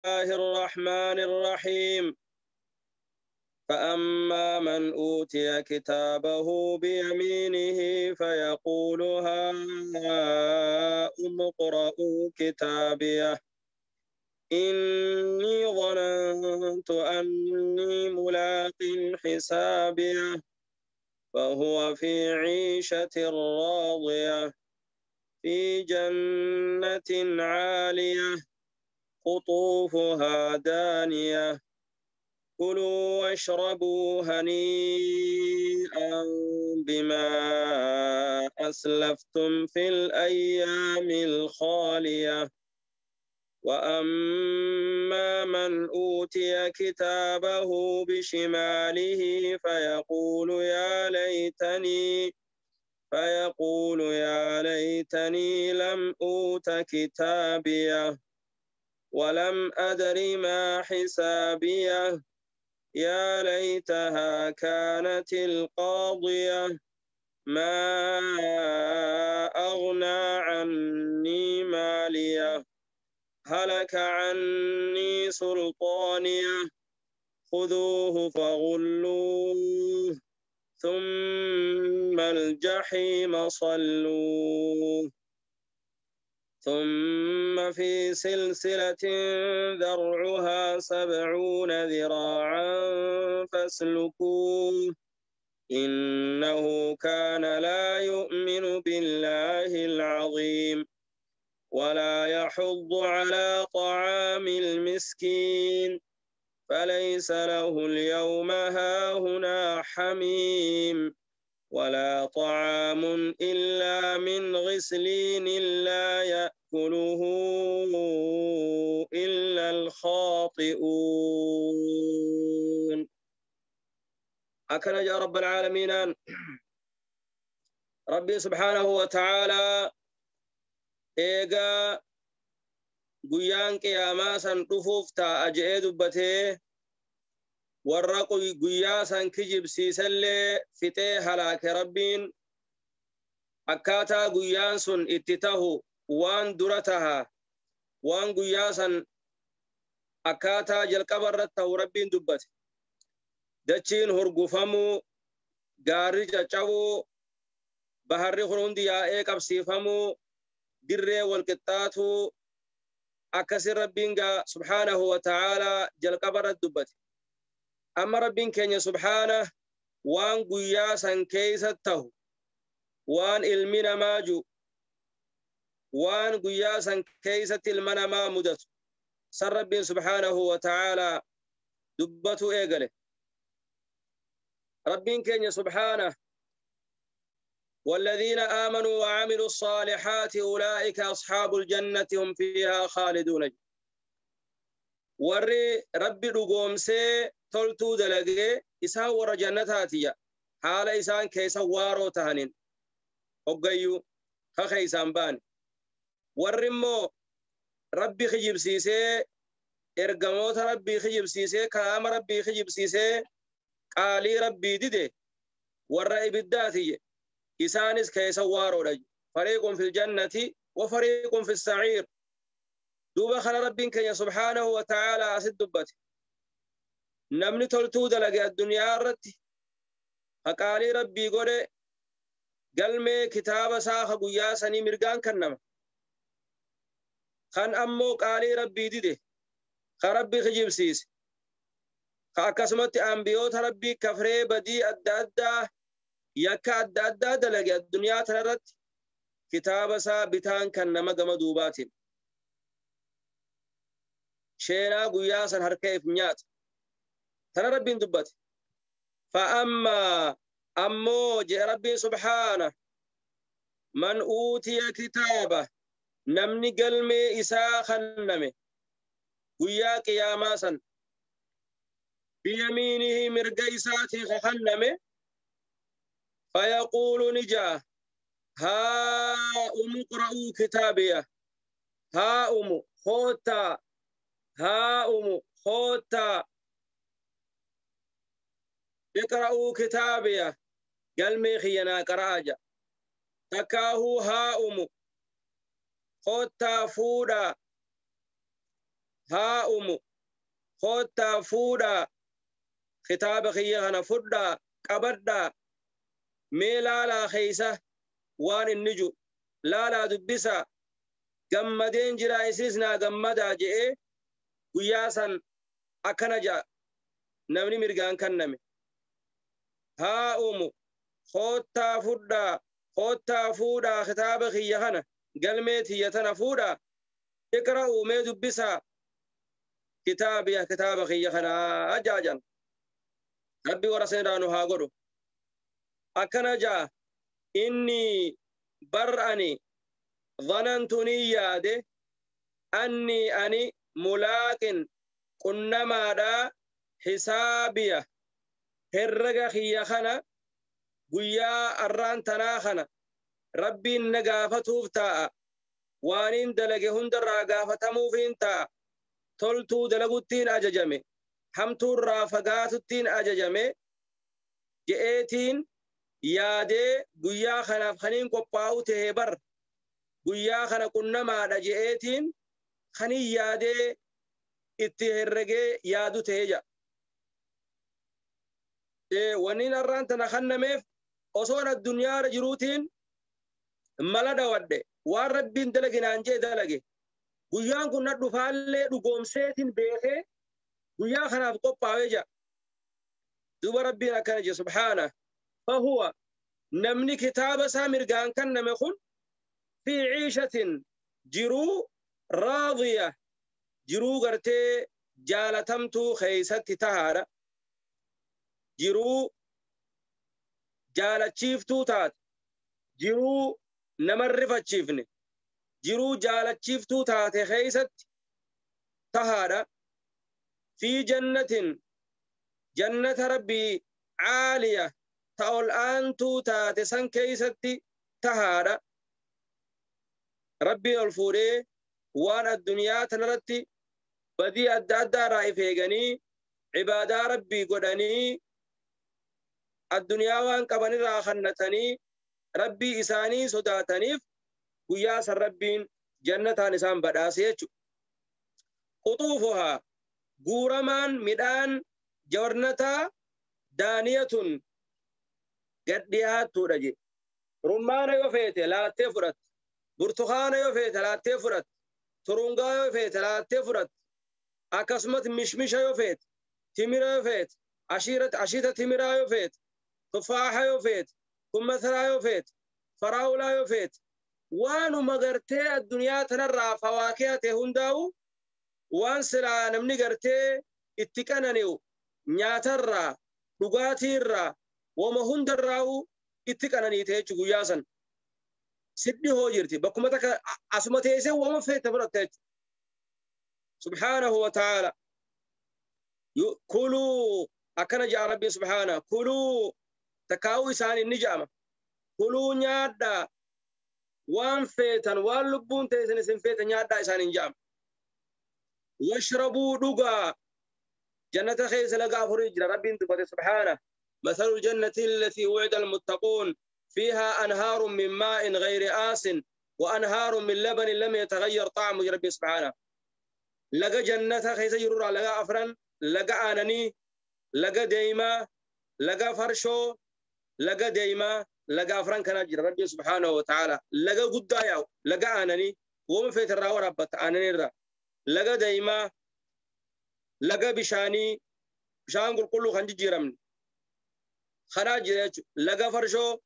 الله الرحمن الرحيم. فأما من أوتي كتابه بيمينه فيقول هاؤم اقرءوا كتابيه إني ظننت أني ملاق حسابيه فهو في عيشة راضية في جنة عالية قطوفها دانية كلوا واشربوا هنيئا بما أسلفتم في الأيام الخالية. وأما من أوتي كتابه بشماله فيقول يا ليتني لم أوت كتابيه ولم أدر ما حسابيه يا ليتها كانت القاضية ما أغنى عني ماليه هلك عني سلطانيه خذوه فغلوه ثم الجحيم صلوه ثم في سلسلة ذرعها 70 ذراعا فاسلكوه إنه كان لا يؤمن بالله العظيم ولا يحض على طعام المسكين فليس له اليوم هاهنا حميم ولا طعام إلا من غسلين لا يأكله إلا الخاطئون. أكن يا رب العالمين. ربي سبحانه وتعالى إيغا guyyaan qiyaamaa san dhufuuf taa'a je'ee dubbatee warra guyyaa san kijibsiisellee fixee halaake rabbiin akkaataa guyyaan sun itti tahu waan dura taha waan guyyaa san akkaataa jalqaba irratti tahu rabbiin dubbate. Dachiin hurgufamuu, gaarri caccabuu, baharri kun hundi yaa'ee qabsiifamuu, dirree walqixxaatuu akkasi rabbiin gaa subhaanahu wa ta'aalaa jalqaba irratti dubbate. Amma rabbiin keenya subhaana waan guyyaa san keessa tahu waan ilmi namaa jiru waan guyyaa san keessatti ilma namaa mudatu san rabbiin subhaanahu wa ta'aalaa dubbatu eegale. Rabbiin keenya subhaana والذين آمنوا وعملوا الصالحات أولئك أصحاب الجنة هم فيها خالدون. وري ربي رقومسي تلتو دلقي إسان ور جنتاتيا حال إسان كيسا وارو تهنين أقيو خخيسان بان. ورمو ربي خجب سيسي إرقموت ربي خجب سيسي كلام ربي خجب سيسي قالي ربي ديدي ور إبداتي إسانس كيسا وارو رج فريق في الجنة وفريق في السعير. دوبا خلا ربك يا سبحانه وتعالى أسد دبت نمني تلتو دلقي الدنيا رتي فقالي ربي قولي قلمي كتاب ساخ قياسني مرقان كنما خان أمو قالي ربي ديدي خربي خجيب سيس خاكسمت أنبيوت ربي كفري بدي أدى أدى yakka adda addaa dalage addunyaa tanarratti kitaaba isaa bitaan kan nama gama duubaatiin sheenaa guyyaa san harka if nyaata tana rabbiin dubbate. Fa'ammaa ammoo jee rabbiin subhaana man uutiya kitaaba namni galmee isaa kenname guyyaa qiyaamaa san biyamiinihi mirga isaatii kenname فيقول نجا هاؤم اقرءوا كتابيه هاؤم خوتا هاؤم خوتا اقرأوا كتابيه قلمي خينا قراجا تكاهو هاؤم خوتا فودا Haa umu koottaa fuudhaa kitaaba kiyya kana fudhaa qabadhaa mee laalaa keeysa waan inni ju laalaa dubbisaa gammadeen jiraa isinis naa gammadaa je'ee guyyaa san akkana ja'a namni mirgaan kanname. Haa umu koottaa fudhaa koottaa fuudhaa kitaaba kiyya kana galmee tiyya tana fuudhaa iqra'uu mee dubbisaa kitaabiya kitaaba kiyya kanaa jaajan. Rabbi warra san irraa nu haa godhu. Akkana ja'a inni bar ani dhanantu ni yaade anni ani mulaaqin qunnamaadhaa hisaabiya herrega kiyya kana guyyaa arraan tanaa kana rabbiin na gaafatuuf taa'a waaniin dalage hundarraa gaafatamuufiin taa'a toltuu dalaguttiin ajajame hamtuurraa fagaatuttiin ajajame je'eetiin yaadee guyyaa kanaaf kaniin qophaa'u tahee bar guyyaa kana qunnamaadha je'eetiin kaniin yaadee itti herregee yaadu tahee ja'a. Wanniin arraan tana kannameef osoon addunyaarra jiruutiin mala dhawadhe waan rabbiin dalaginaan jee dalage guyyaan kun na dhufaallee dhugoomseetiin beekee guyyaa kanaaf qophaa'ee ja'a. Duuba rabbiin akkana jee subhaana fahuwa namni kitaaba isaa mirgaan kanname kun fi ciishatin jiruu raadiya jiruu gartee jaalatamtuu keeysatti tahaadha. Jiruu jaalachiiftuu taate jiruu nama rifachiifne jiruu jaalachiiftuu taate keeysatti tahaadha. Fi jannatin jannata rabbii caaliya ta ol aantuu taate san keeysatti tahaadha. Rabbiin ol fuudhee waan addunyaa tanarratti badii adda addaa irraa if eeganii cibaadaa rabbii godhanii addunyaa waan qabanirraa kannatanii rabbii isaanii sodaataniif guyyaa san rabbiin jannataan isaan badhaase jechuudha. Quxuufuhaa guuramaan midhaan jawarnataa daaniyatun gad dhiyaattuudha jedhe. Rummaana yoo feete laattee fudhatte, burtukaana yoo feete laattee fudhatte, turungaa yoo feete laattee fudhatte, akkasumas mishmisha yoo feete, timira yoo feete, ashiita timiraa yoo feete, tufaaha yoo feete, kummasaraa yoo feete, faraawulaa yoo feete, waanuma gartee addunyaa tanarraa fawaakee ta'e hundaa'u waan silaa namni gartee itti qanani'u nyaatarraa dhugaatiirraa wama hundarraa'u itti qananiite jechuudha guyyaa san. Siddi hoo jirti bakkuma takka asuma teessee wama feete fudhatte jechuudha. Subhaanahu wa ta'ala. Kuluu akkana ja'a rabbiin subhaana kuluu takkaa'uu isaanii ni ja'ama. Kuluu nyaadhaa waan feetan waan lubbuun teessan isin feete nyaadhaa isaaniin ja'ama. Washrabuu dhugaa jannata keessa laga afurii jira rabbiin dubbate subhaana. مثل الجنة التي وعد المتقون فيها أنهار من ماء غير آس وأنهار من لبن لم يتغير طعمه ربي سبحانه. لقى جنة خيس يرور لقى أفرن لقى آنني لقى ديما لقى فرشو لقى ديما لقى أفرن كان ربي سبحانه وتعالى لقى قدايا لقى آنني وما فيت الراو ربت آنني الرا لقى ديما لقى بشاني بشان قل كله خنجي جرمني خراج لقى فرشو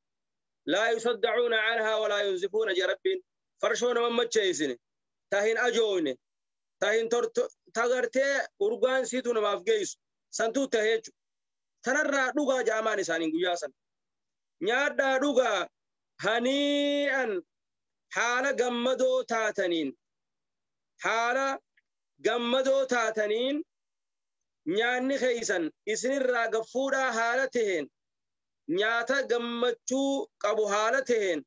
لا يصدعون عنها ولا ينزفون يا ربين فرشون من مچيسن تاهين اجون تاهين تغرتي urgaan siitu namaaf geessu santuu tahee jechuudha. Tanarraa dhugaa jaamaan isaaniin guyyaa sana. Nyaadhaa dhugaa hanii'an haala gammadoo taataniin haala gammadoo taataniin nyaanni keeysan isinirraa gaffuudhaa haala taheen nyaata gammachuu qabu haala taheen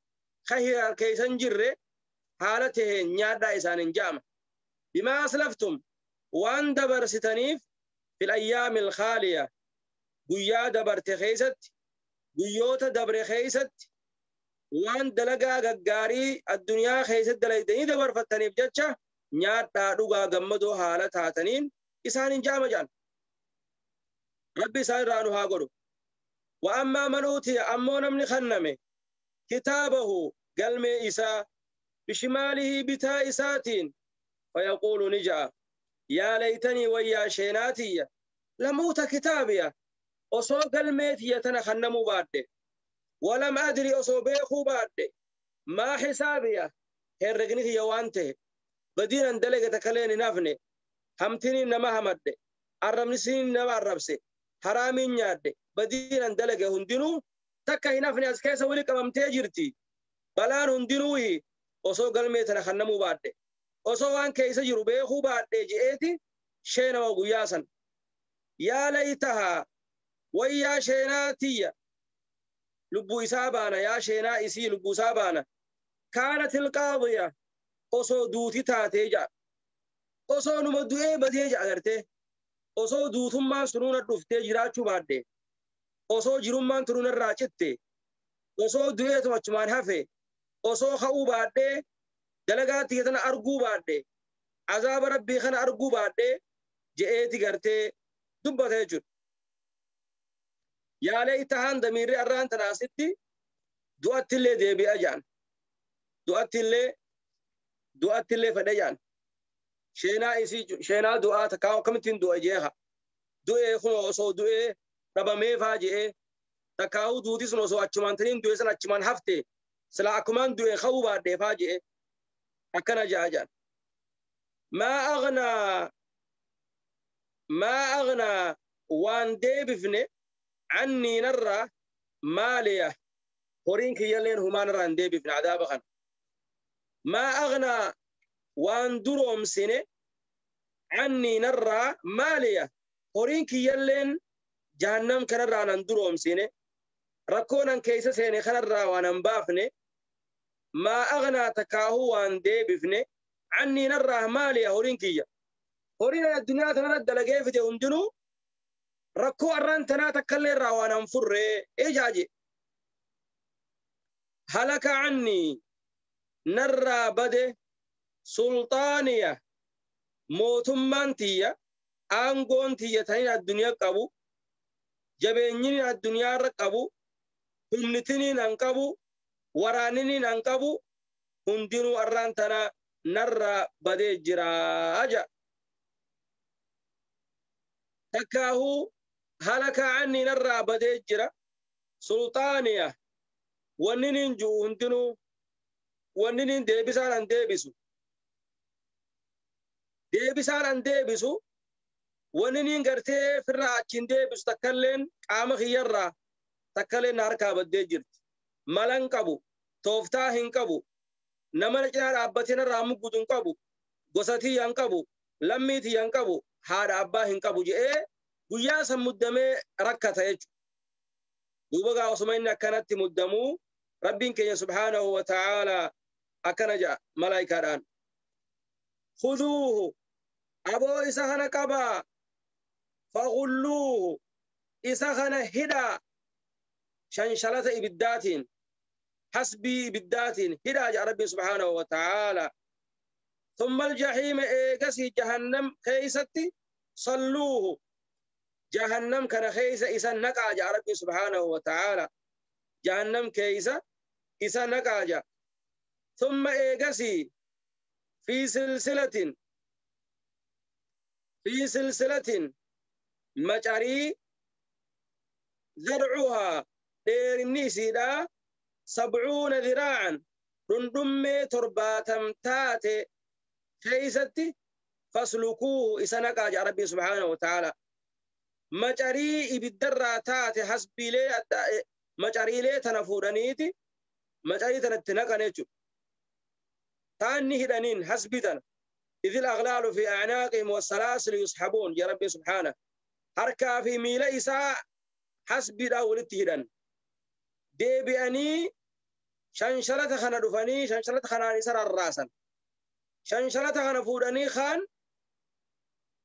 kahiraar keeysan jirre haala taheen nyaadhaa isaaniin jaama. Bimaa aslaftum waan dabarsitaniif fil ayyaamil khaaliya guyyaa dabarte keeysatti guyyoota dabre keeysatti waan dalagaa gaggaarii addunyaa keeysatti dalaydanii dabarfattaniif jecha nyaadhaa dhugaa gammadoo haala taataniin isaaniin jaama jedhan. Rabbi isaan irraa nu haa godhu. Wa ammaa man uutiya ammoo namni kenname kitaabahu galmee isaa bishimaalihi bitaa isaatiin fayaquulu ni ja'a yaa laytanii wayyaa sheenaatiyya lam uuta kitaabiya osoo galmee tiyya tana kennamuu baadhe walam adri osoo beekuu baadhe maa xisaabiya herregni kiyya waan ta'e badiinan dalage takkaleen hin hafne hamtiniin nama hamadhe arrabnisiin nama arrabse haraamiin nyaadhe badiinan dalage hundinuu takka hin hafne as keessa wali qabamtee jirti balaan hundinuuhi osoo galmee tana kennamuu baadhe osoo waan keessa jiru beekuu baadhe je'eeti sheenama guyyaa san yaa laytahaa wayyaa sheenaa tiyya lubbuu isaa baana yaa sheenaa isii lubbuu isaa baana kaanat ilqaadiya osoo duuti taatee ja'a osoo numa du'ee badee ja'a gartee osoo duutummaan sunuuna dhuftee jiraachuu baadhe osoo jirummaan tunuuna irraa citte osoo du'eetuma achumaan hafe osoo ka'uu baadhee dalagaa tiyya tana arguu baadhe azaaba rabbii kana arguu baadhee je'eeti gartee dubbata jechuudha. Yaa laytahaan damiirri arraan tana asitti du'attillee deebi'a ja'an. Du'attillee fedhe ja'an. Sheenaa isii sheenaa du'aa takkaa akkamittiin du'a jeeha. Du'ee kun osoo du'ee dhabamee faa je'ee takkaa'uu duuti sun osoo achumaan taniin du'e san achumaan hafte sila akkumaan du'e ka'uu baadhee faa je'ee akkana ja'a ja'an. Maa aghnaa waan deebifne annii narraa maaliya horiin kiyyalleen humaan irraa hin deebifne adaaba kana. Maa aghnaa waan duroomsine annii narraa maaliya horiin kiyyalleen jahannam kanarraa nan duroomsine rakkoonan keessa seene kanarraa waan hin baafne maa aghnaa takkaahuu waan deebifne annii narraa maaliya horiin kiyya horiin addunyaa tanarra dalagee fide hundinuu rakkoo arraan tanaa takkallee irraa waan hin furre ejaaje halaka annii narraa bade sulxaaniya mootummaan tiyya aangoon tiyya taniin addunyaa qabu jabeenyiniin addunyaarra qabu humnitiniin an qabu waraaniniin an qabu hundinuu arraan tana narraa badee jiraa ja. Takkaahuu halaka annii narraa badee jira sulxaaniya wanniniin ju'u hundinuu wanniniin deebisaan an deebisu deebisaan an deebisu wanniniin gartee firraa achiin deebisu takkalleen qaama kiyyarraa takkalleen harkaa baddee jirti malan qabu tooftaa hin qabu nama cinaa dhaabbatee narraa muggutu hin qabu gosa tiyya hin qabu lammii tiyya hin qabu haadha abbaa hin qabu je'ee guyyaa san muddamee rakkata jechuudha. Duuba gaa osuma inni akkanatti muddamuu rabbiin keenya subhaanahu wa ta'aalaa akkana ja'a malaayikaadhaan. Khuduuhu aboo isa kana qabaa faghulluuhu isa kana hidhaa shanshalata ibiddaatiin hasbii ibiddaatiin hidhaa ja'a rabbiin subhaanahu wa ta'aalaa. ثم الجحيم إيقسي جهنم خيستي صلوه جهنم كان خيس إسا نقع ربي سبحانه وتعالى جهنم كيس إسا نقع ثم إيقسي في سلسلة في سلسلة مجري ذرعها ديرني سيدا 70 ذراعا رندمي ترباتم تاتي كيستي فاسلكوه إسا نقع ربي سبحانه وتعالى مجري إبدرا تاتي حسبي لي مجري لي تنفورنيتي مجري تنتنقنيتو تاني هدانين حسبي تن إذ الأغلال في أعناقهم والسلاسل يسحبون يا ربي سبحانه حركة في ميلا إساء حسبي داولتي هدان ديبئني شنشلة خنا دفني شنشلة خنا نسر الراسا شنشلة خنا فودني خان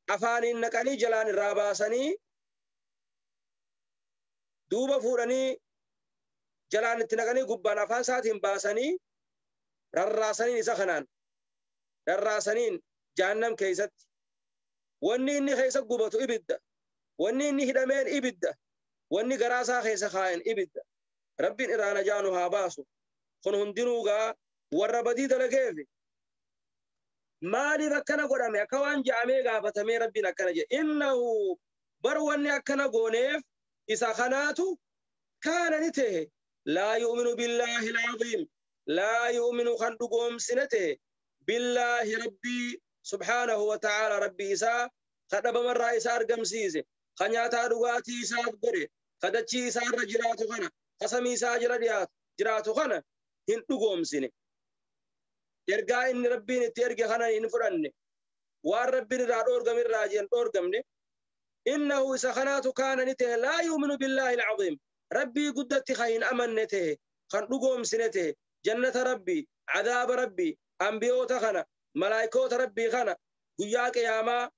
أفاني نكني جلان الراباسني دوبا فودني جلان التنكني قبان أفان ساتهم باسني رراسنين إسا خنان رراسنين Jahannam keessatti. Wanni inni keessa gubatu ibidda. Wanni inni hidhameen ibidda. Wanni garaa isaa keessa kaayan ibidda. Rabbiin irraa najaa nu haa baasu. Kun hundinuu gaa warra badii dalageefi. Maaliif akkana godhame? Akka waan ja'amee gaafatamee Rabbiin akkana jedhe. Innahu bar wanni akkana gooneef isa kanaatu kaana ni ta'e. Laa yu'minu billaahi al-aziim. Laa yu'minu kan dhugoomsine ta'e. Billaahi Rabbii subhaanahu wa ta'aala Rabbii isaa ka dhabamarraa isa argamsiise. Ka nyaataa dhugaatii isaaf godhe. Ka dachii isaa irra jiraatu kana. Ka samii isaa jala jiraatu kana hin dhugoomsine. Ergaa inni Rabbiin itti erge kana hin fudhanne. Waan Rabbiin irraa dhoorgame irraa hin dhoorgamne. Innahu isa kanaatu kaana ni ta'e laa yu'minu billaahi al-aziim. Rabbii guddatti kan hin amanne ta'e, kan dhugoomsine ta'e, jannata Rabbii, cadaaba Rabbii, ambiyoota kana, malaayikoota Rabbii kana, guyyaa qiyaamaa,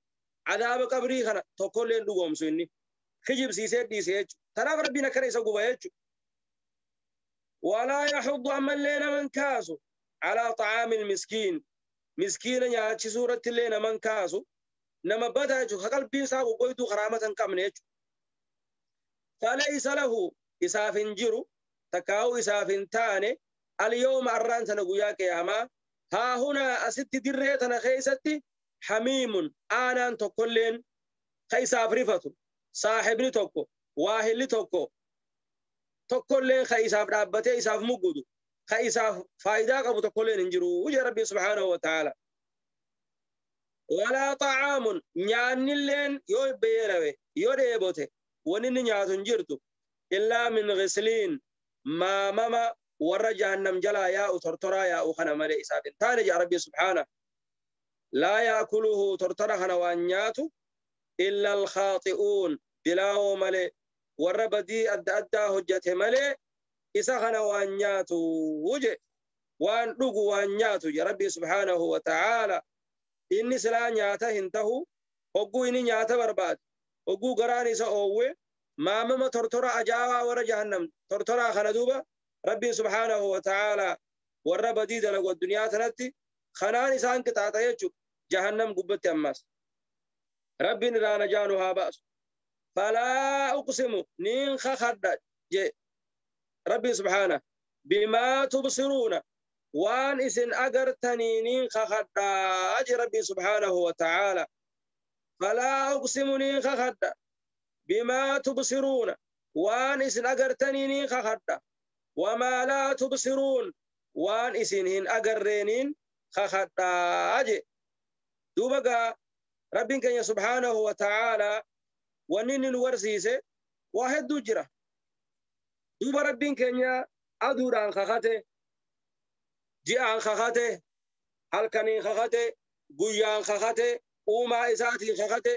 cadaaba qabrii kana tokkollee hin dhugoomsu inni. Kijibsiisee dhiise jechuudha. Kanaaf Rabbiin akkana isa guba jechuudha. Walaa yaxuddu ammallee naman kaasu calaa xacaamil miskiin. Miskiina nyaachisuu irratti illee naman kaasu. Nama badaa jechuudha. Ka qalbiin isaa goggoytuu karaamata hin qabne jechuudha. Falaysa lahu isaaf hin jiru takkaa'uu isaaf hin taane al-yawma arraan tana guyyaa qiyaamaa haa hunaa asitti dirree tana keessatti hamiimun aanaan tokkolleen ka isaaf rifatu saaxibni tokko waahilli tokko tokkolleen ka isaaf dhaabbatee isaaf muggudu ka isaaf faayidaa qabu tokkolleen hin jiru jee Rabbi subhaanahu wa ta'aala. Walaa xa'aamun nyaannilleen yoo beelawe yoo dheebote wanni inni nyaatu hin jirtu illaa min ghisliin maamama warra jahannam jalaa yaa'u tortoraa yaa'u kana malee isaaf hin taane jaa Rabbi subhaana. Laa yaakuluhu tortora kana waan nyaatu illa alkhaaxi'uun dilaawoo malee warra badii adda addaa hojjate malee isa kana waan nyaatu je waan dhugu waan nyaatu jaa Rabbi subhaanahu wa ta'aala. Inni silaa nyaata hin tahu hogguu inni nyaata barbaade hogguu garaan isa oowwe maamama tortora ajaa'aa warra jahannam tortoraa kana duuba Rabbiin subhaanahu wa ta'aala warra badii dalagu addunyaa tanatti kanaan isaan qixaaxa jechuudha jahannam gubbatti ammas. Rabbiin irraa najaa nu haa baasu. Falaa uqsimu niin kakadha je Rabbiin subhaana bimaa tubsiruuna waan isin agartanii niin kakadhaa je Rabbiin subhaanahu wa ta'aala. Falaa uqsimu niin kakadha bimaa tubsiruuna waan isin agartanii niin kakadha. Wamaa laa tubsiruun waan isin hin agarreeniin kakadhaa je. Duuba gaa Rabbiin keenya subhaanahu wa ta'aala wanni inni nu barsiise waa hedduu jira. Duuba Rabbiin keenya aduudhaan kakate, ji'aan kakate, halkaniin kakate, guyyaan kakate, uumaa isaatiin kakate,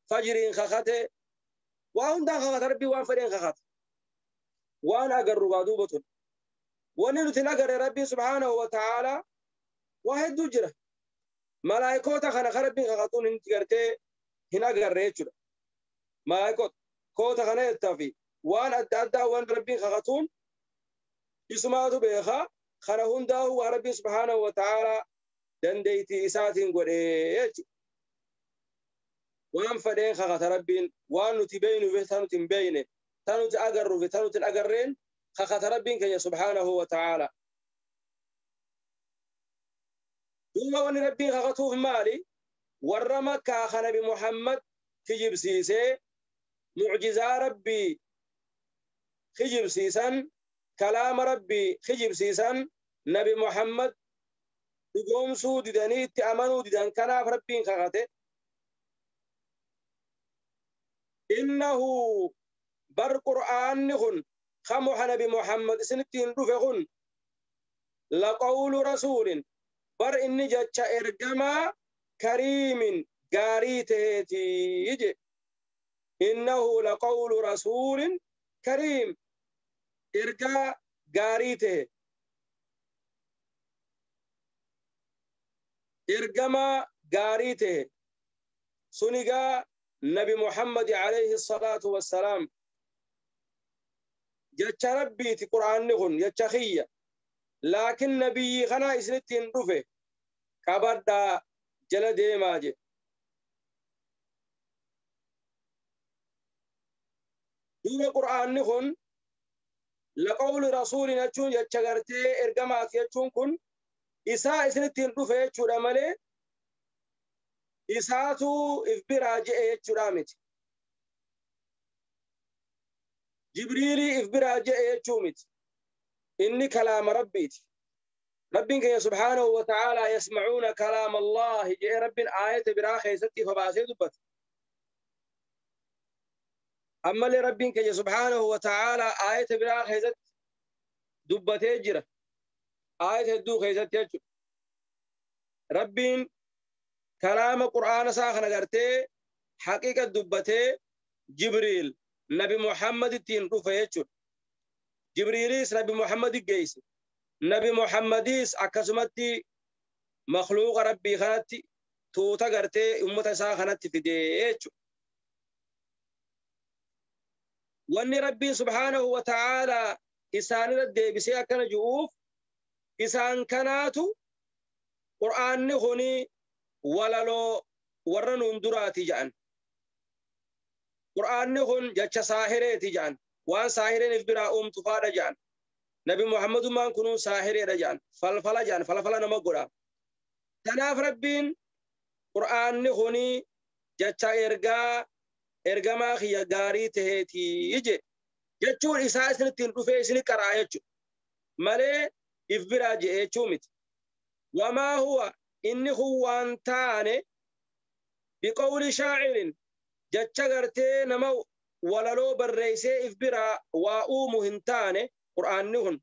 fajriin kakate, waa hundaan kakata Rabbiin waan fedheen kakata. Waan agarru gaa duuba tun. Wanni nuti hin agarre Rabbiin subhaanahu wa ta'aala waa hedduu jira. Malaayikoota kana ka Rabbiin kakatuun hin gartee hin agarre jechuudha. Malaayikoota kana jettaa fi waan adda addaa waan Rabbiin kakatuun isumaatu beekaa kana hundaa'u waa Rabbiin subhaanahu wa ta'aala dandeettii isaatiin godhee jechuudha. Waan fedheen kakata Rabbiin waan nuti beeknu fi tan nuti hin beekne tan nuti agarru fi tan nuti hin agarreen kakata Rabbiin keenya subhaanahu wa ta'aala. Duuba wanni Rabbiin kakatuuf maali? Warra Makkaa ka Nabi Muhammad kijibsiisee mucjizaa Rabbii kijibsiisan kalaama Rabbii kijibsiisan Nabi Muhammad dhugoomsuu didanii itti amanuu didan kanaaf Rabbiin kakate. Innahu bar Qur'aanni kun kamuha Nabi Muhammad isinitti hin dhufe kun laqawlu rasuulin bar inni jecha ergamaa kariimin gaarii taheetii je. Innahu laqawlu rasuulin kariim ergaa gaarii tahe ergamaa gaarii tahe sunigaa Nabi Muhammad alayhi salaatu wassalaam jecha Rabbiiti Qur'aanni kun jecha kiyya laakiin nabiyyi kana isinitti hin dhufe qabadhaa jala deemaa je. Duuba qur'aanni kun laqawli rasuulin jechuun jecha gartee ergamaati jechuun kun isaa isinittiin dhufe jechuudha malee isaatu if biraa je'e jechuudha miti. Jibriilii if biraa je'e jechuu miti. Inni kalaama rabbiiti. Rabbiin keenya subhaanahu wa ta'aalaa yasmacuuna kalaama Allaahi je'e rabbiin aayata biraa keessatti ifa baasee dubbata. Ammallee rabbiin keenya subhaanahu wa ta'aalaa aayata biraa keessatti dubbatee jira. Aayata hedduu keessatti jechuudha. Rabbiin kalaama qur'aana isaa kana gartee haqiiqa dubbatee Jibriil Nabi Muhammad ittiin dhufe jechuudha. Jibriilis Nabi Muhammad geesse. Nabi Muhammadis akkasumatti makhluuqa rabbii kanatti tuuta gartee ummata isaa kanatti fidee jechuudha. Wanni rabbiin subhaanahu wa ta'aalaa isaanirra deebisee akkana ji'uuf isaan kanaatu qur'aanni kuni walaloo warra nuun duraati jedhan. Qur'aanni kun jecha saahireeti jedhan. Waan saahireen if biraa uumtu faadha jedhan. Nabi Muhammadummaan kunuu saahireedha jedhan. Falfala jedhan. Falfala nama godha. Kanaaf rabbiin qur'aanni kuni jecha ergaa ergamaa kiyya gaarii taheetii je. Jechuun isaa isinittiin dhufee isini qaraa jechuudha. Malee if biraa je'e jechuu miti. Wamaa huwa inni kun waan taane biqawli shaacirin jecha gartee nama walaloo barreessee if biraa waa uumu hin taane qur'aanni kun.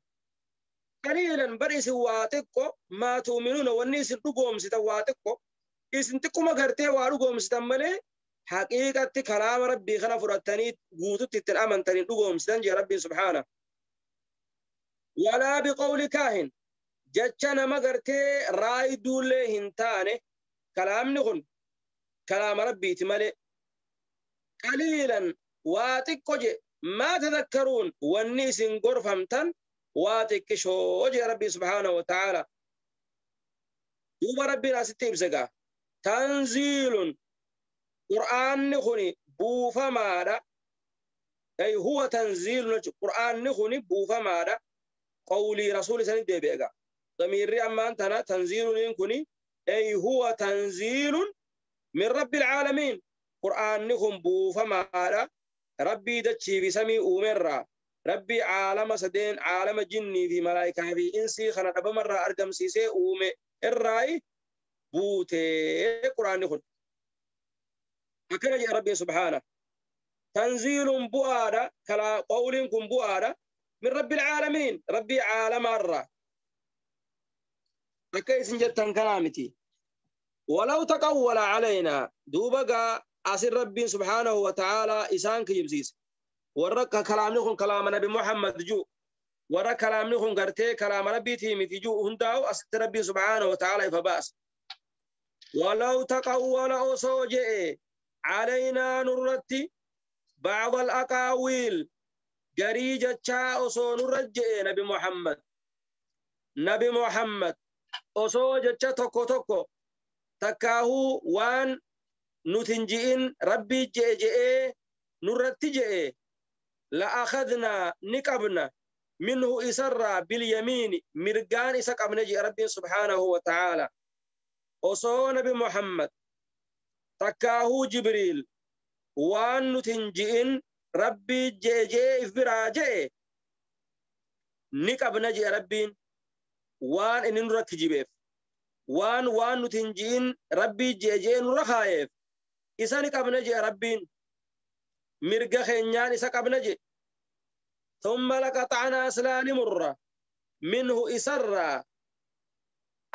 Qaliilan bar isin waa xiqqo maa tu'minuuna wanni isin dhugoomsitan waa xiqqo isin xiqquma gartee waa dhugoomsitan malee haqiiqatti kalaama rabbii kana fudhattanii guututti ittiin amantanii dhugoomsitan jee rabbiin subhaana. Walaa biqawli kaahin jecha nama gartee raayiduullee hin taane kalaamni kun kalaama rabbiiti malee. Qaliilan waa xiqqo je maa tadakkaruun wanni isin gorfamtan waa xiqqishoo jee rabbii subhaanahu wa ta'aala. Duuba rabbiin asitti ibse gaa. Tanziilun qur'aanni kuni buufamaadha. Ay huwa tanziilun qur'aanni kuni buufamaadha. Qawlii rasuuli sanitti deebi'e gaa. Damiirri ammaan tana tanziiluniin kuni ay huwa tanziilun min rabbil caalamiin. Qur'aanni kun buufamaadha. Rabbii dachii fi samii uumerraa rabbii caalama sadeen caalama jinnii fi malaayikaa fi insii kana dhabamarraa argamsiisee uume irraayi buutee qur'aanni kun. Akkana jedha rabbiin subhaana. Tanziilun bu'aadha. Qawliin kun bu'aadha. Min rabbil caalamiin. Rabbii caalamaarraa. Akka isin jettan kanaa miti. Walaw taqawwala calaynaa. Duuba gaa asin rabbiin subhaanahu wa ta'aalaa isaan kijibsiise. Warra kalaamni kun kalaama Nabi Muhammad ji'u. Warra kalaamni kun gartee kalaama rabbiitii miti ji'u hundaa'u asitti rabbiin subhaanahu wa ta'aalaa ifa baasa. Walaw taqawwala osoo je'e calaynaa nurratti bacda alaqaawiil garii jechaa osoo nurra je'e Nabi Muhammad. Nabi Muhammad osoo jecha tokko tokko takkaahuu waan nutin ji'in rabbii je'e je'ee nurratti je'e la'akhadnaa ni qabna minhu isarraa bilyamiini mirgaan isa qabne je'e rabbiin subhaanahu wa ta'aala. Osoo Nabi Muhammad takkaahuu Jibriil waan nutin ji'in rabbii je'e je'ee if biraa je'e ni qabna je'e rabbiin waan inni nurra kijibeef waan nutin ji'in rabbii je'e je'ee nurra kaayeef isa ni qabna je'e rabbiin mirga keenyaan isa qabna je'e. Thumma laqaxa'naa silaa ni murra minhu isarraa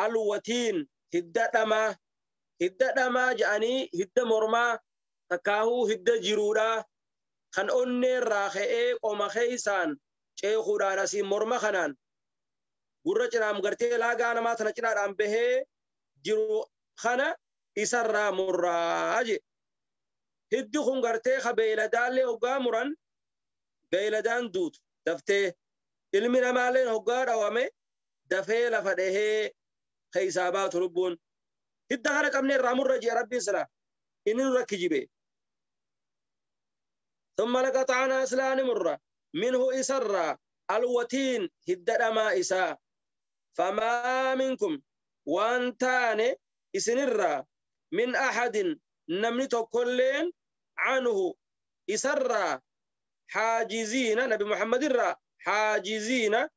alwatiin hidda dhamaa hidda dhamaa je'anii hidda mormaa takkaahuu hidda jiruudhaa kan onneerraa ka'ee qoma keeysaan ceekuudhaan asii morma kanaan gurra cinaam gartee laagaa namaa tana cinaadhaan bahee jiru kana isarraa murraa je. Hiddi kun gartee ka beeyladaallee hoggaa muran beeyladaan duutu daftee ilmi namaalleen hoggaa dhawame dafee lafa dhahee keeysaa baatu lubbuun. Hidda kana qabnee irraa murra jee Rabbiin silaa. Inni nurra kijibe. ثم لقطعنا أسلان مرة منه إسرا الوتين هدد ما إسا فما منكم وانتان إسنرا من أحد نمنت كلين عنه إسرا حاجزين نبي محمد الرا حاجزين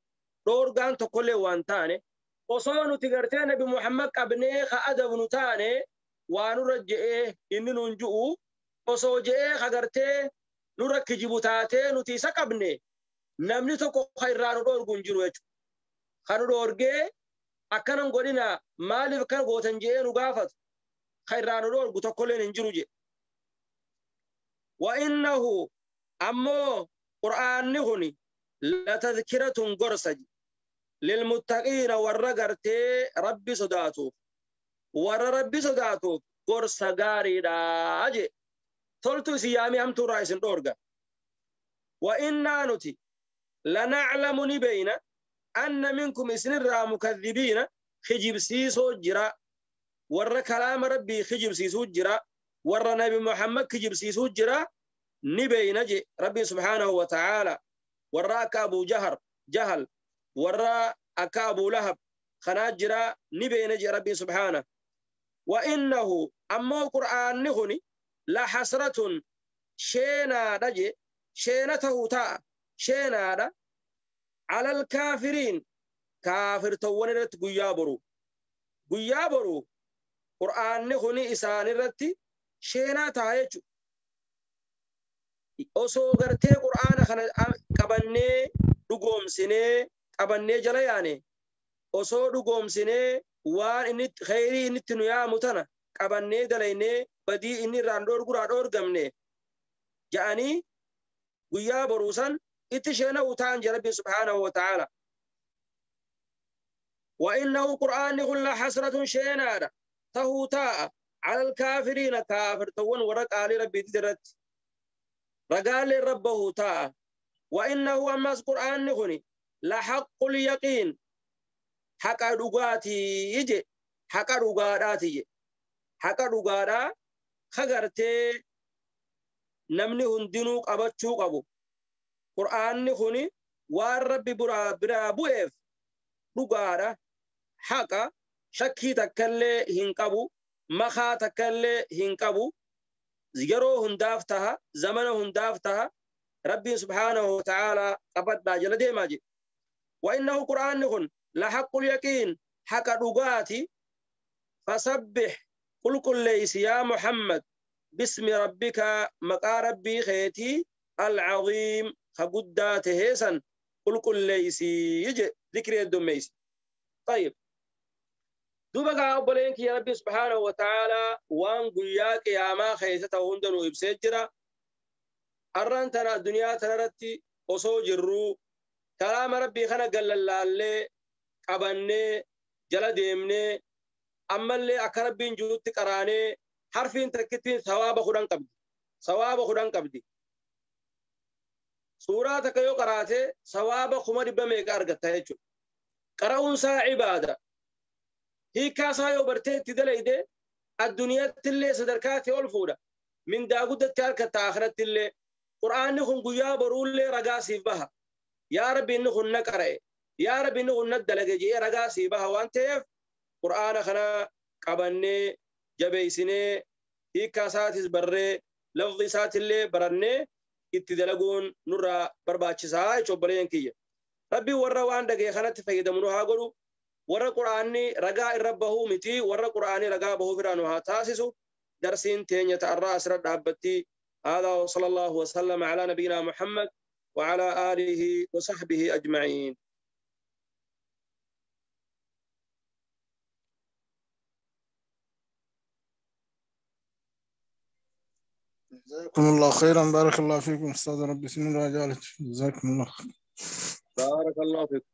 دورغان تكل وانتان وصونو تغرتين نبي محمد قبني خأدب نتاني وانرجئه إن ننجؤ وصوجئه خغرتي nurra kijibu taatee nuti isa qabne namni tokko ka irraa nu dhoorgu hin jiru jechuudha. Kan nu dhoorgee akkanan godhina maaliif akkana gootan jedhee nu gaafatu ka irraa nu dhoorgu tokkolleen hin jiru jedhe. Wa innahu ammoo qur'aanni kuni latadhkiratun gorsa lilmuttaqiina warra gartee rabbi sodaatuuf warra rabbi sodaatuuf gorsa gaariidha jedhe. Toltu isin yaamii hamtuu irraa isin dhoorga. Wa innaa nuti lanaclamu ni beeyna anna minkum isinirraa mukadhibiina kijibsiisoo jira warra kalaama rabbii kijibsiisuu jira warra nabi Muhammad kijibsiisuu jira ni beeyna je rabbiin subhaanahu wa ta'aala warra akka Abuu Jahal warra akka Abuu Lahab kanaa jira ni beeyna je rabbiin subhaana. Wa innahu ammoo qur'aanni kuni la hasratun sheenaadha je sheena ta'uu ta'a sheenaadha alal kaafiriin kaafirtowwan irratti guyyaa boru qur'aanni kuni isaan irratti sheenaa ta'a jechuudha. Osoo gartee qur'aana kana qabannee dhugoomsinee qabannee jala yaane osoo dhugoomsinee waan inni khayrii inni itti nu yaamu tana qabannee dalaynee badii inni irraan dhoorguraa dhoorgamne ja'anii guyyaa boruusan itti sheena'u ta'an jee rabbiin subhaanahu wa ta'aala. Wa innahu qur'aanni kun la hasratun sheenaadha tahuu taa'a alal kaafiriina kaafirtowwan warra qaalii rabbiitti irratti ragaaleen rabbahu taa'a. Wa innahu ammas qur'aanni kuni la haqqul yaqiin haqa dhugaatii je haqa dhugaadhaati je haqa dhugaadhaa kagartee namni hundinuu qabachuu qabu. Qur'aanni kuni waan rabbi biraa bu'eef dhugaadha haqa shakkii takkallee hin qabu makaa takkallee hin qabu yeroo hundaaf taha zamana hundaaf taha rabbiin subhaanahu wa ta'aalaa qabadhaa jala deemaa jedhe. Wa innahu qur'aanni kun la haqqul yaqiin haqa dhugaati fasabbih qulqulleeysi yaa Muhammad bismi rabbika maqaa rabbii keetii alcaziim ka guddaa taheesan qulqulleeysi je dhikri heddummeeysi. طيب duuba gaa obboleen kiyya rabbi subhaanahu wa ta'aalaa waan guyyaa qiyaamaa keessa ta'u hunda nu ibsee jira. Arraan tana addunyaa tanarratti osoo jirruu kalaama rabbii kana gallallaallee qabannee jala deemnee ammallee akka rabbiin jirutti qaraanee harfiin takkittiin sawaaba 10 qabdi. Sawaaba 10 qabdi. Suuraa takka yoo qaraate sawaaba 100,000 meeqa argatta jechuudha. Qara'uun isaa ibaada. Hiikkaa isaa yoo bartee itti dalayde addunyaatti illee sadarkaa ta'e ol fuudha. Mindaa guddatti harkatta akhiratti illee. Qur'aanni kun guyyaa boruullee ragaa siif baha. Yaa Rabbi inni kun na qara'e. Yaa Rabbi inni kun na dalage jedhee ragaa siif baha waan ta'eef qur'aana kana qabannee jabeessinee hiikkaa isaatis barree lafzi isaatillee barannee itti dalaguun nurraa barbaachisaa jechuudha obboleeyyan kiyya. Rabbi warra waan dhagee kanatti fayyadamu nu haa godhu. Warra qur'aanni ragaa irra bahuu miti warra qur'aanni ragaa bahuu biraa nu haa taasisu. Darsiin teenya ta'arraa asirra dhaabbatti. هذا وصلى الله وسلم على نبينا محمد وعلى آله وصحبه أجمعين. جزاكم الله خيرا بارك الله فيكم أستاذ ربي سنين رجالك جزاكم الله خير. بارك الله فيك.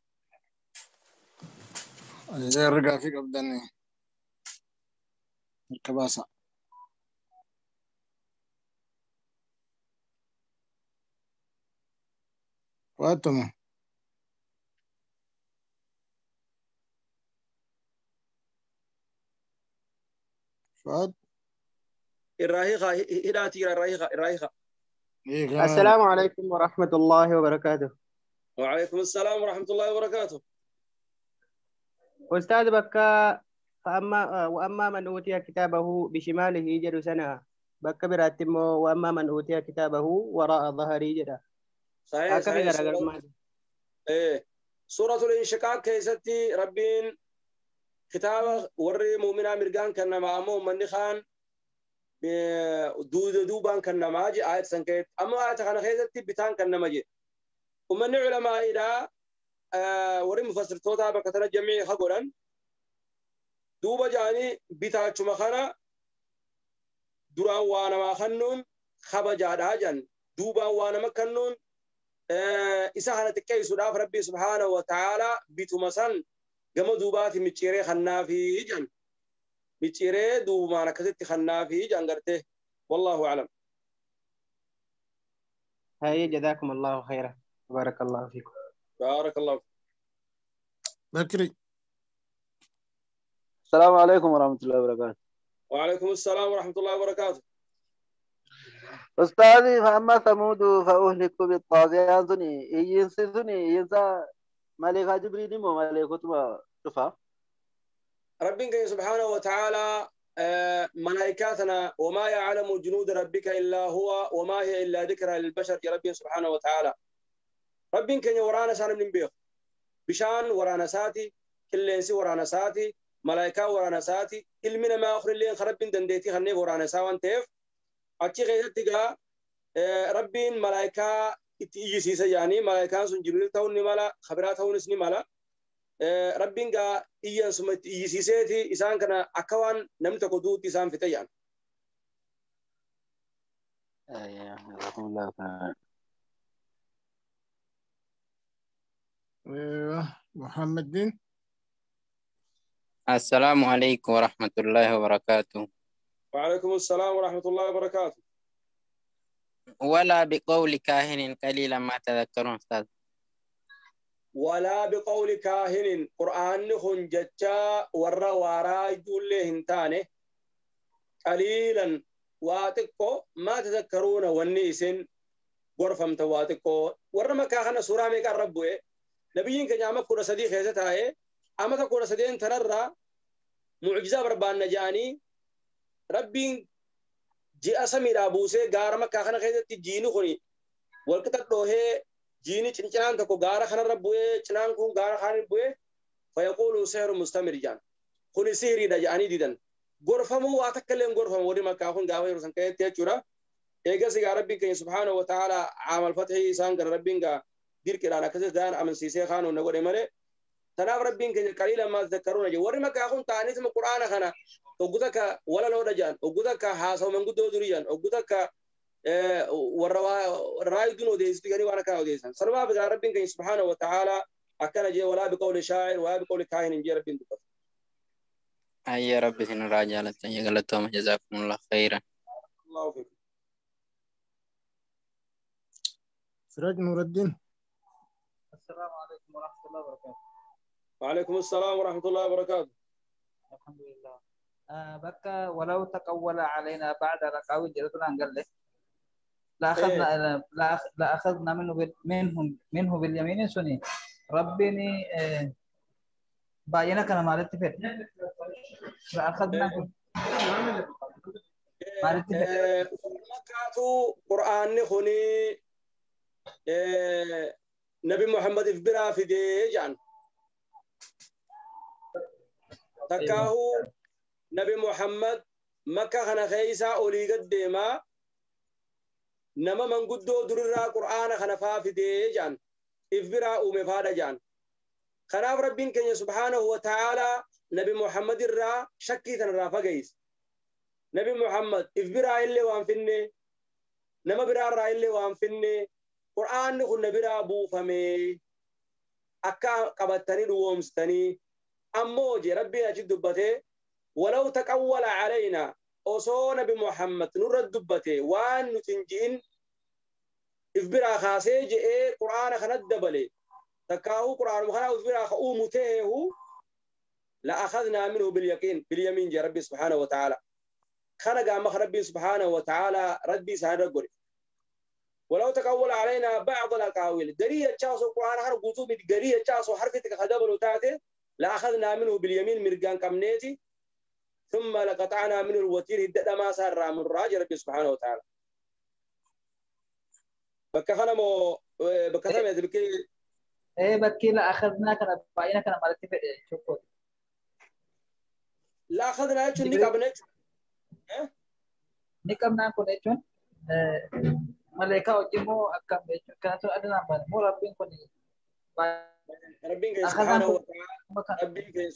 زي الرقا فيك أبدا الكباسة. وأنتم فؤاد. الراهقة هداتي الراهقة الراهقة. السلام عليكم ورحمة الله وبركاته. وعليكم السلام ورحمة الله وبركاته. أستاذ بكا فأما وأما من أوتي كتابه بشماله جد سنة بكا براتمو وأما من أوتي كتابه وراء ظهره جدا. صحيح صحيح. سورة... إيه سورة الانشقاق كيستي ربين كتاب وري مؤمنا مرقان كان معمو من خان دود دوبان كان ماجي آية سنكيت أما آية خان خيزتي بتان كان ماجي ومن علماء إلى وري مفسر توتا بكتنا جميع خبرا دوبا جاني بتا چمخنا دران وانا ما خنون خبجا داجن دوبا وانا ما كنون إسا خانة كيسو داف ربي سبحانه وتعالى بتمسن جم دوبات مچيري خنا في جن مچيري دوبا نكست خنا في جن قرته والله أعلم. هاي جزاكم الله خيرا بارك الله فيكم. بارك الله فيك. بكري. السلام عليكم ورحمة الله وبركاته. وعليكم السلام ورحمة الله وبركاته. أستاذي فأما ثمود فأهلكوا بالطاغية ثني ينسى ينسى ملك جبريل وملك شوفها. ربنا سبحانه وتعالى ملائكاتنا وما يعلم جنود ربك إلا هو وما هي إلا ذكرى للبشر يا ربي سبحانه وتعالى. ربنا كان ورانا سان من بيخ بشان ورانا ساتي كلنسي ورانا ساتي ملائكة ورانا ساتي علمنا ما أخر اللي خرب دنديتي خني ورانا ساوان تيف أتشي غيرتك ربين ملائكة إتيجي يعني ملائكة سن جبريل تون ملا خبرات تون سني ملا ربين جا إيان سمت إيجي سيتي إنسان كنا أكوان نمت قدوت إنسان فتيان. أيوة الله. أيوة محمد دين. السلام عليكم ورحمة الله وبركاته. وعليكم السلام ورحمة الله وبركاته. ولا بقول كاهن قليلا ما تذكرون أستاذ. ولا بقول كاهن قرآن خنجتا ورا وراي دول هنتانه قليلا واتقو ما تذكرون والنيسن غرفم تواتقو ورا ما كاهن سورة ميك الرب نبيين كنيامة كورا صديق هزتها أما كورا صديق تنرى معجزة بربان نجاني ربين جي أسمي رابوسه غار ما كاهن خيزتي جينو خني والكتاب دوه جيني چنچنان تكو غار خان ربوه چنان كون غار خان ربوه فيقولوا سحر مستمر جان خني سحري دجاني ديدن غرفمو واتكلم غرفمو ودي ما كاهن غاوي رسن كيت تچورا ايغا سي ربي كين سبحانه وتعالى عام الفتح سان ربين غا دير كرانا كذا دان امن سيسي خانو نغوري مره تناف ربين كين قليلا ما تذكرون جي وري ما كاهن تاني اسم قران خنا وغدك ولا لو دجان وغدك حاسو من غدو دريان وغدك والرايدون وديس تغني وانا كا وديسان سلوا بغا ربين كين سبحانه وتعالى اكل جي ولا بقول شاعر ولا بقول كاهن جي ربين دبر. اي رب سن راجالت يغلطهم جزاكم الله خيرا. الله فيكم. سراج نور الدين. السلام عليكم ورحمة الله وبركاته. وعليكم السلام ورحمة الله وبركاته. الحمد لله. بكى ولو تقول علينا بعد رقاوي جلتنا قال له لا أخذنا منه باليمين سني ربني باينا كان مالتي فت لا أخذنا مالتي فت مكاتو قرآن خني نبي محمد في برا في ديجان تكاهو نبي محمد مكة خنا خيسا أولي قديما نما من قدو دررا قرآن خنا فافي ديجان إفبرا أمفادا جان خناف ربين كن سبحانه وتعالى نبي محمد الرا شكي تنرا فقيس نبي محمد إفبرا إلي وانفني نما برا را إلي وانفني قرآن نخو نبرا بو فمي أكا قبطني دوومستني أموجي ربي أجد دبته ولو تقول علينا أصو نبي محمد نور الدبته وان نتنجين إفبرا خاسي جئ قرآن خند دبلي تكاهو قرآن مخنا إفبرا خو متهه لأخذنا منه باليقين باليمين جاء ربي سبحانه وتعالى. كان قام ربي سبحانه وتعالى ربي سهر قري ولو تقول علينا بعض الأقاويل قرية تشاسو قرآن حرف قطوب قرية تشاسو حرفتك خدبل وتاتي لأخذنا منه باليمين مرقان كمنيتي ثم لقطعنا منه الوتير هدأ ما سار من راج ربي سبحانه وتعالى بكخنا مو بكخنا بكي إيه بكي لا أخذنا كنا باينا كنا مالتي في شوفوا لا أخذنا إيش نكبنا نكبنا كنا إيش ملائكة وجمو أكم إيش كانت أدنى من مو ربين كنا ربين سبحانه وتعالى ربين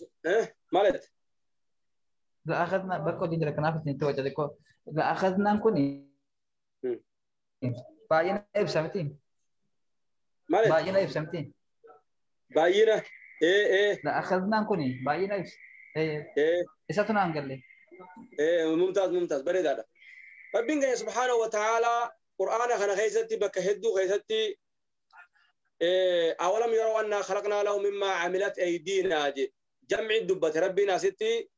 مالت لا أخذنا بكو دي لكن عارف إنتوا جالكو لا أخذنا كنا باينا إبسمتين مالت باينا إبسمتين باينا إيه إيه لا أخذنا كنا باينا إبس إيه إيه إساتنا أنقل إيه ممتاز ممتاز بريد هذا ربنا سبحانه وتعالى قرآن خنا خيستي بكهدو خيستي إيه أولم يروا أنا خلقنا لهم مما عملت أيدينا جي جمع الدبة ربنا ستي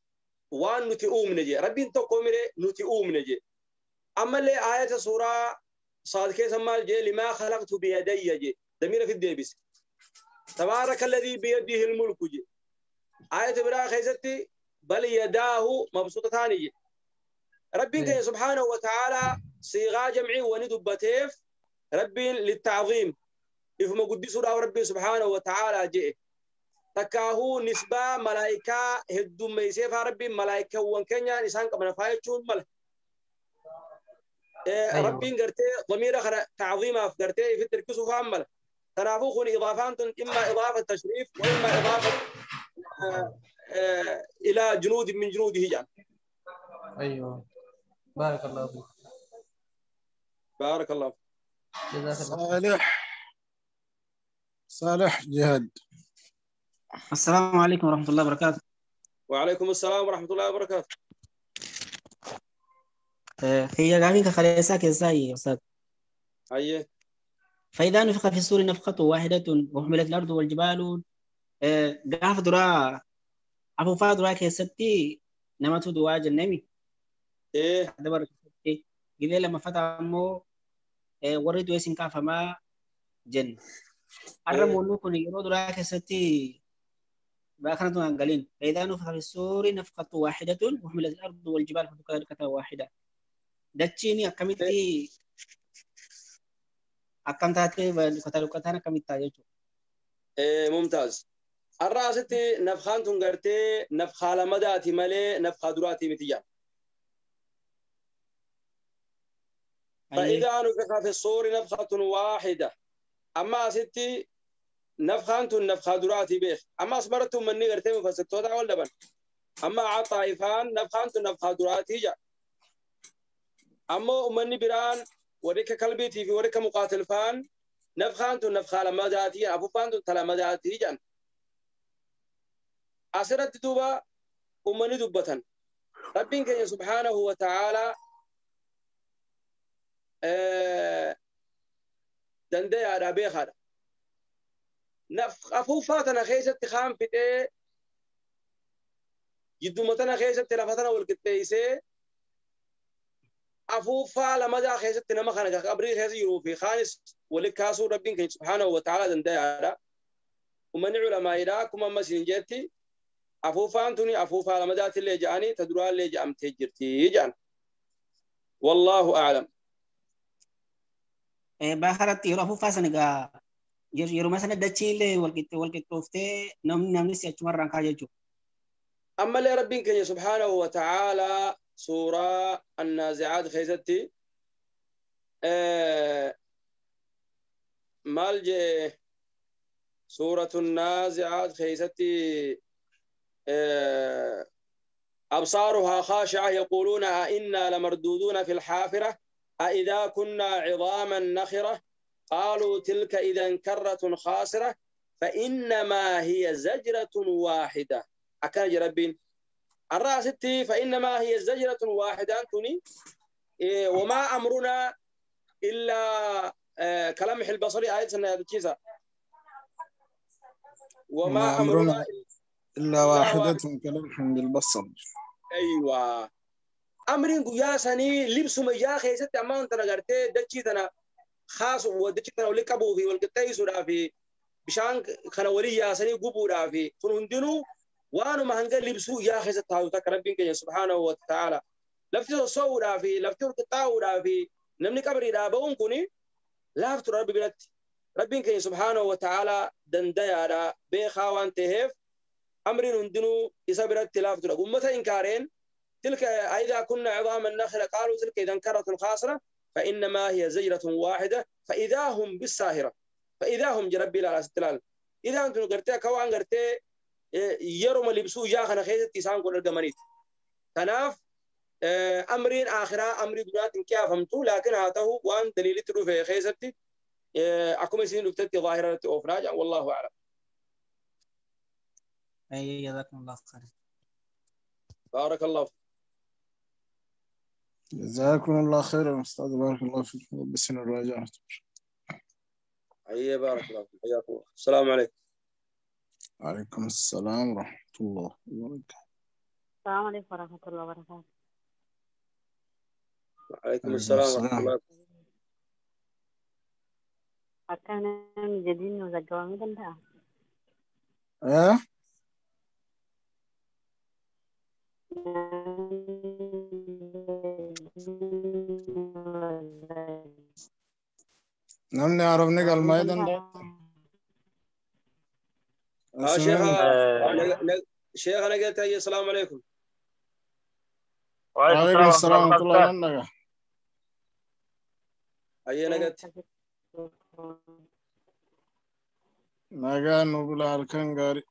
وان نتئوم نجي ربنا تقومري نتئوم نجي أما اللي آية سورة صاد كيس مال جي لما خلقت بيدي جي دمير في الديبس تبارك الذي بيده الملك جي آية برا خيستي بل يداه مبسوطتان جي ربنا سبحانه وتعالى صيغة جمعي وندبتيف ربي للتعظيم إفما قدسوا له ربي سبحانه وتعالى جي تكاهو نسبة ملائكة هدو ميسيفها ربي ملائكة وانكنيا نسان كمنا فايتشون مل إيه ربي قرتي ضمير آخر تعظيمها في قرتي في التركيز فعمل تنافوخ إضافات إما إضافة تشريف وإما إضافة إلى جنود من جنوده يعني. أيوه بارك الله فيك. بارك الله فيك. جزاك الله. صالح صالح جهاد. السلام عليكم ورحمة الله وبركاته. وعليكم السلام ورحمة الله وبركاته. هي قاعدين خليساك ازاي يا أستاذ؟ أيه. فإذا نفخ في الصور نفخة واحدة وحملت الأرض والجبال قاف درا أبو درا كيستي نمت دوا جنمي. إيه. دبر كيستي قليل لما فتح مو ورد ويسن كاف ما جن. أرمو نكون يرو درا كيستي باخرة أنجلين. فإذا نفخ في الصور نفخة واحدة وحملت الأرض والجبال فدكتها واحدة. دتشيني أكملتي أكم تاتي بكتة كم تاجو. إيه ممتاز. الرأستي نفخان تنقرتي نفخة لمداتي ملي نفخة دراتي متيا. فإذا نفخ في الصور نفخة واحدة. أما ستي نفخان نفخة دراتي بيخ. أما أصبرتم من نقرتي مفسدتو ولا بن. أما عطائفان نفخان نفخة دراتي جا. أما أمني بران وريك كلبيتي في وريك مقاتل فان نفخان نفخة لمداتي أبو فان تلمداتي جان. أسرت دوبا أمني دبتن ربك سبحانه وتعالى دندي على بيخر نفخ أفوفاتنا خيست خام في جدومتنا خيست لفتنا والكتيسة أفوفا لما خيست نما خانك قبري خيس يروفي خالص ولكاسو ربك سبحانه وتعالى دندي على ومن علماء إلىكم أما سنجتي أفوفا أنتني أفوفا لما ذات اللي جاني تدروا اللي جام تجرتي جان والله أعلم. باخرت يرو أفوفا سنجا يرو مثلا دتشيل والكتوفتي نم نمني أجمر رانكا يجو. أما اللي ربك سبحانه وتعالى سورة النازعات خيزتي مالج سورة النازعات خيزتي أبصارها خاشعة يقولون أئنا لمردودون في الحافرة أئذا كنا عظاما نخرة قالوا تلك إذا كرة خاسرة فإنما هي زجرة واحدة. أكان ربين الرأستي فإنما هي زجرة واحدة أنتني وما أمرنا إلا كلمح البصر آية سنة بتشيسا وما أمرنا إلا واحدة كلمح بالبصر. أيوة Amriin guyyaa sanii libsuma ijaa keessatti ammaan tana gartee dachii tana kaasu dachii tana walitti qabuu fi wal qixxeessuudhaa fi bishaan kana walii yaasanii gubuudhaa fi kun hundinuu waanuma hanga libsuu ijaa keessatti taa'u takka Rabbiin keenya subhaanahu wa ta'ala. Lafti sossoo'uudhaa fi lafti wal qixxaa'uudhaa fi namni qabriidhaa ba'uun kuni laaftu Rabbi biratti. Rabbiin keenya subhaanahu wa ta'ala dandayaadha beekaa waan ta'eef amriin hundinuu isa biratti laaftudha. Ummata inkaareen تلك إذا كنا عظاما نخرة قالوا تلك إذا كرة خاسرة فإنما هي زجرة واحدة فإذا هم بالساهرة فإذا هم جربي لا استلال إذا أنتم قرتي كوان قرتي يرم لبسو جاخنا خيزة تسان قول الجمانيت تناف أمرين آخرة أمر دنيا كيف فهمتو لكن هاته وان دليل ترو في خيزتي أكم سنين لفتتي ظاهرة أوفراج والله أعلم. أي جزاكم الله خير. بارك الله فيك. جزاكم الله خيرا أستاذ، بارك الله فيك. بس نراجع. أي بارك الله فيك، حياكم الله. السلام عليكم. وعليكم السلام ورحمة الله وبركاته. السلام عليكم ورحمة الله وبركاته. وعليكم السلام ورحمة الله. أكان جديد وزجوامي دندا. إيه؟ Namni haaromni galmaa'ee danda'a. Sheekha nageetayye, assalaamu alaikum. Waalaikum salaam wa rahmatullahi wa barakatuh. Ayyee nagatti. Nagaan nu bula halkan gaarii.